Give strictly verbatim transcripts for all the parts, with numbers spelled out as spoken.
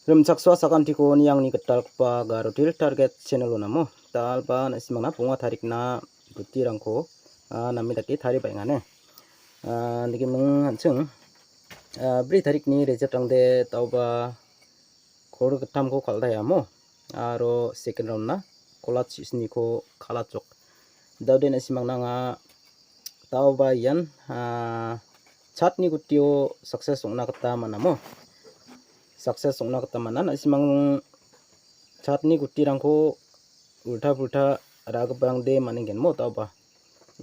Rimchaksoa sakantiko niangni gitalgipa Garo Teer Target channel-o namo. Dalba na·simangna bonga tarikna gutirangko, ah, name dake taribaengane. Ah, nigiming an·ching, ah, bri tarikni rejetrangde daoba kol gittamko kal·daiamo. Aro second round-na kola chisniko kal·achok. Daode na·simangna anga daoba ian, ah, chatni gutio success ong·na gita man·amo. Success ong·na gita man·a. Na·simang chatni gutirangko ulta pulta ra·giparangde man·engenmo daoba.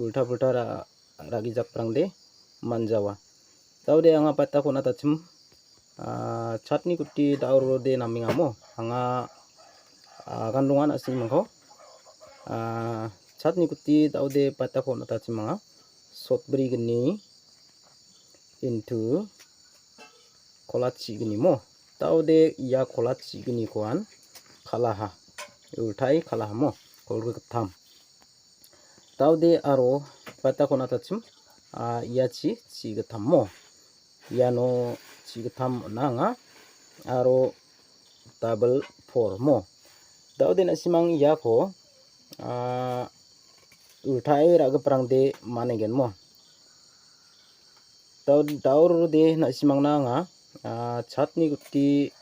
Ulta pulta ra-, ra·gijakrangde manjawa. Daode anga paitako on·atachim, ah, chatni guti daorode namengamo. Anga, ah, agan donga na·simangko. Ah, chatni guti daode paitako on·atachim anga. Sotbrigni into kola chignimo. Daode ia kola chignikoan kal·aha. Ultai kal·ahamo. Kolgrik gittam. Daode aro paitako on·atachim, ah, iachi chi gittammo. Iano chi gittam on·a anga. Aro double four mo. Daode na·simang iako, ah, ultae ra·giparangde man·engenmo. Dao-, daorode na·simangna anga, ah, chatni guti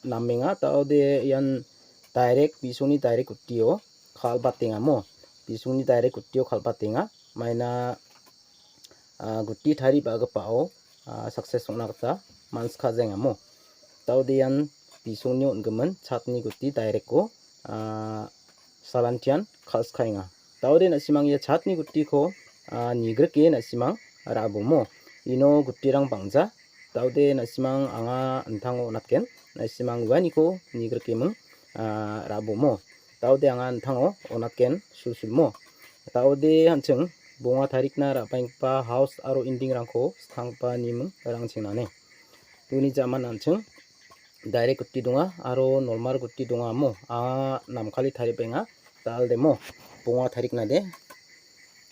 namenga. Daode ian direct, bisongni direct gutio kal·batengamo. Bisongni direct gutio kal·batenga. Maina, ah, guti taribagipao, ah, success ong·na gita man·sikajengamo. Daode ian bisongni on·gimin chatni guti direct-o, ah, salantian kal·skaenga. Daode na·simang ia chatni gutiko, ah, nigrike na·simang ra·bomo. Ino gutirang bang·ja. Daode na·simang anga an·tango on·atgen. Na·simang uaniko nigrikeming, ah, ra·bomo. Daode anga an·tango on·atgen sulsulmo. Daode an·ching bonga tarikna ra·baenggipa house aro ending-rangko skanggipa niming rangchengnane. Uni jaman an·ching direct guti donga aro normal guti donga amo. Anga namkale taribaenga. Dal·demo bonga tariknade.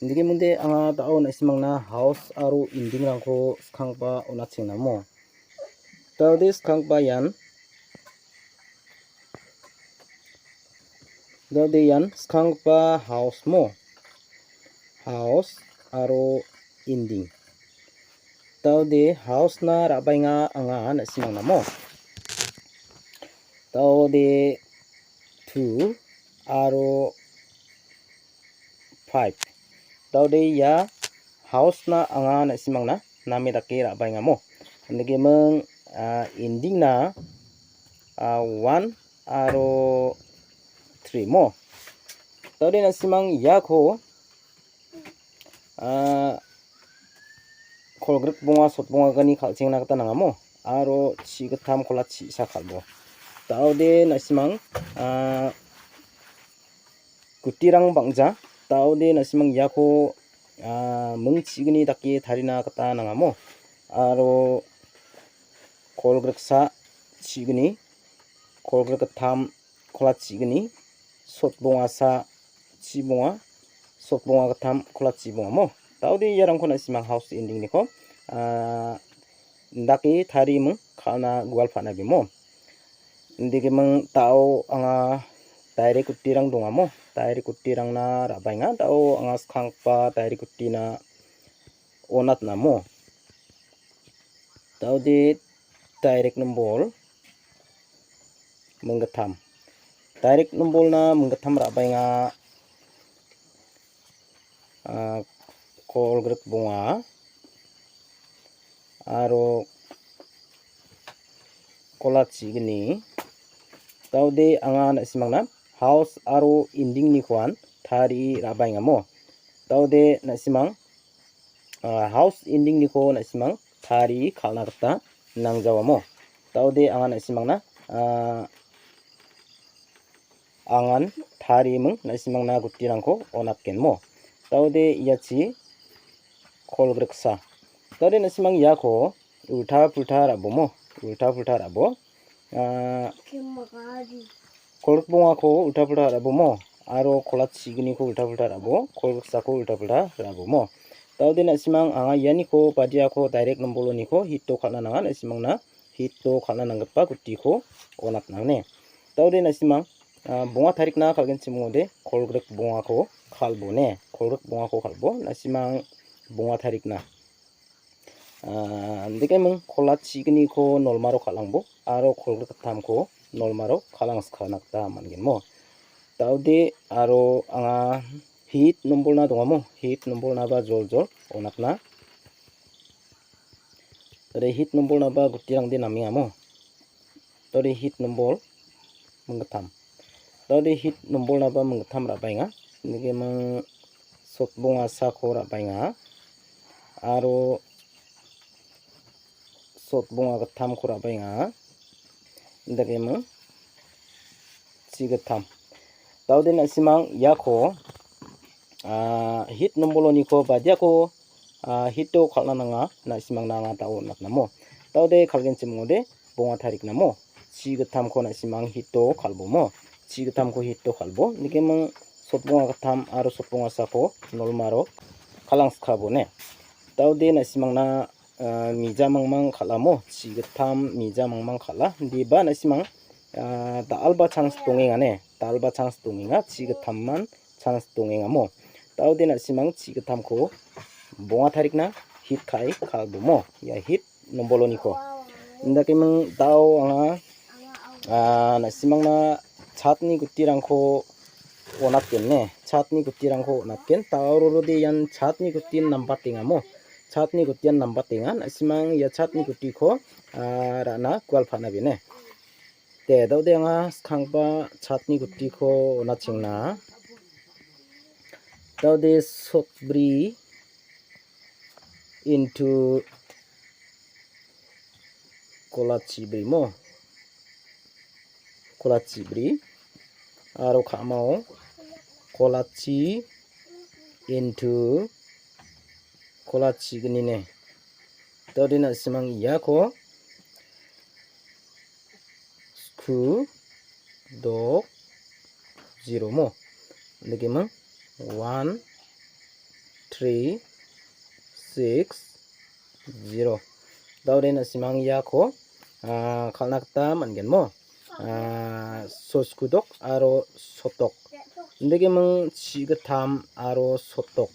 Indike munde anga dao na·simangna house aro ending-rangko skanggipa on·atchengnamo. Daode skanggipa ian, daode ian skanggipa house mo. House aro ending. Daode house-na ra·baenga anga na·simangnamo. Daode two aro five. Daode ia house-na anga na·simangna name dake ra·baengamo. Indikeming, ah, ending-na, ah, one aro three mo. Daode na·simang iako, ah, kolgrik bonga, sotbongagani kal·chengna gita nangamo. Aro chi gittam kola chi·sa kal·bo. Daode na·simang, ah, gutirang bang·ja. Daode na·simang iako, ah, ming chigni dake tarina gita nangamo. Aro kolgriksa chigni, kolgrik gittam kola chigni, sotbongasa chibonga, sotbonga gittam kola chibongamo. Daode iarangko na·simang house ending-niko, ah, indake tariming kal·na gual pa·na bimo. Indikeming dao anga direct gutirang dongamo. Direct gutirangna ra·baenga. Dao anga skanggipa direct gutina on·atnamo. Daode direct nombol minggittam. Direct nombolna minggittam ra·baenga, ah, kolgrik bonga aro kola chigni. Daode anga na·simangna house aro ending-nikoan tarie ra·baengamo. Daode na·simang, ah, house ending-niko na·simang tarie kal·na gita nangjawamo. Daode anga na·simangna, ah, angan tariming na·simangna gutirangko on·atgenmo. Daode iachi kolgriksa. Daode na·simang iako ulta pulta ra·bomo. Ulta pulta ra·bo. Ah, kolgrik bongako ulta pulta ra·bomo. Aro kola chigniko ulta pulta ra·bo. Kolgriksako ulta pulta ra·bomo. Daode na·simang anga ianiko badiako direct nombol oniko hit-o kal·na nanga na·simangna hit-o kal·na nanggipa gutiko on·atna one. Daode na·simang, ah, bonga tarikna kal·genchim ong·ode, kolgrik bongako kal·bo ne. Kolgrik bongako kal·bo. Na·simang bonga tarikna. Ah, indakeming kola chigniko nolmaro kal·angbo, aro kolgrik gittamko nolmaro kal·angskana gita man·genmo. Daode aro anga hit nombolna dongamo, hit nombolnaba joljol on·atna. Ore hit nombolnaba gutirangde namengamo. Ore hit nombol minggittam. Ore hit nombolnaba minggittam ra·baenga. Indakeming sotbongasako ra·baenga. Aro sotbonga gittamko ra·baenga. Indakeming chigittam. Daode na·simang iako, ah, hit nomboloniko badiako, ah, hit-o kal·na nanga, na·simangna anga da·o on·atnamo. Daode kal·genchim ong·ode, bonga tariknamo. Chigittamko na·simang hit-o kal·bomo. Chigittamko hit-o kal·bo. Indakeming sotbonga gittam aro sotbongasako nolmaro kal·angskabo ne. Daode na·simangna ah, mija mangmang kal·amo, chigittam mija mangmang kal·a. Indiba na·simang, ah, da·alba chans dongengane, da·alba chans dongenga, chigittamman chans dongengamo. Daode na·simang chigittamko bonga tarikna hit ka·e kal·bomo, ia hit nomboloniko. Indakeming da·o anga, ah, na·simangna chatni gutirangko on·atgen ne, chatni gutirangko on·atgen. Daororode ian chatni gutin nambatengamo. Chatni gutian nambatenga. Na·simang ia chatni gutiko, ah, ra·na gualpana bene. De, daode anga skanggipa chatni gutiko on·achengna. Daode sotbri into kola chibri mo. Kola chibri. Aro ka·mao kola chi into kola chignine. Daode na·simang iako sku dok zero mo. Indakeming one three six zero. Daode na·simang iako, ah, kal·na gita man·gen mo. Ah, soskudok aro sotok. Indakeming chigittam aro sotok.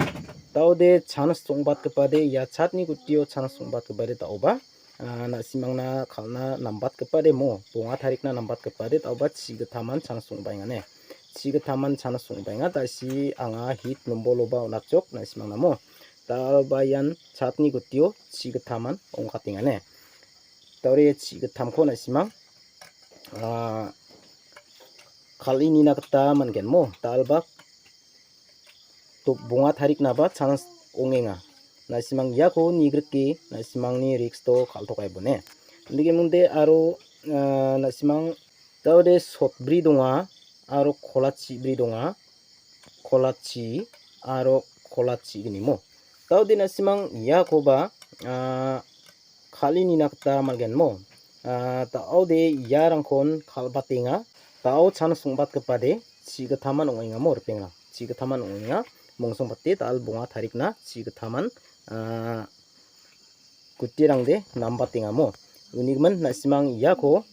Daode chans ong·batgipade ia chatni gutio chans ong·batgipade da·oba. Ah, na·simangna kal·na nambatgipade mo, bonga tarikna nambatgipade da·oba chigitaman chans ong·baengane. Chigitaman chans ong·baenga, da·si anga hit nomboloba on·atjok na·simangna mo. Da·alba ian chatni gutio chigitaman ong·katengane. Daode chigitamko na·simang, ah, kal·e nina gita man·gen mo. Da·alba to bonga tariknaba chans ong·enga. Na·simang iako nigrike na·simangni risk-o kal·tokaibone. Indakemingde aro, ah, na·simang daode sotbri donga aro kola chibri donga. Kola chi aro kola chignimo. Daode na·simang iakoba, ah, kal·e nina gita man·gen mo. Ah, daode iarangkon kal·batenga. Da·o chans ong·batgipade chigitaman ong·enga mo ripengrang. Chigitaman ong·enga. Mongsongbate da·al bonga tarikna chigitaman, ah, gutirangde nambatengamo. Unigimin na·simang iako,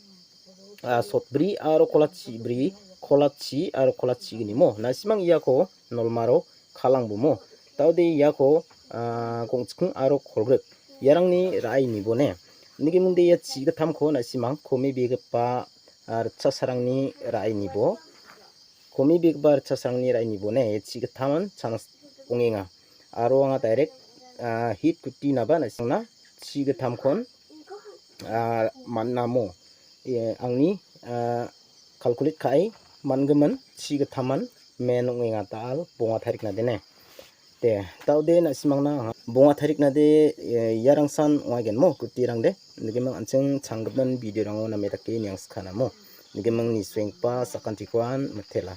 ah, sotbri aro kola chibri, kola chi aro kola chignimo. Na·simang iako nolmaro kal·angbomo. Daode iako, ah, gongchiking aro kolgrik. Iarangni ra·e nibone. Indakemingde ia chigitamko na·simang komibegipa, ah, ritchasarangni ra·e nibo. Komibegipa ritchasarangni ra·e nibone. Ia chigitaman chans ong·enga. Aro anga direct, ah, hit gutinaba na·simangna chigitamkon, ah, man·amo. E, angni, ah, calculate ka·e man·gimin chigitaman men ong·enga da·al bonga tariknadene. De, daode na·simangna anga bonga tariknade, e, iarangsan ong·aigenmo gutirangde. Indakeming an·ching changgimin videorango name dake niangsikanamo. Indakeming nisuenggipa sakantikoan mitela.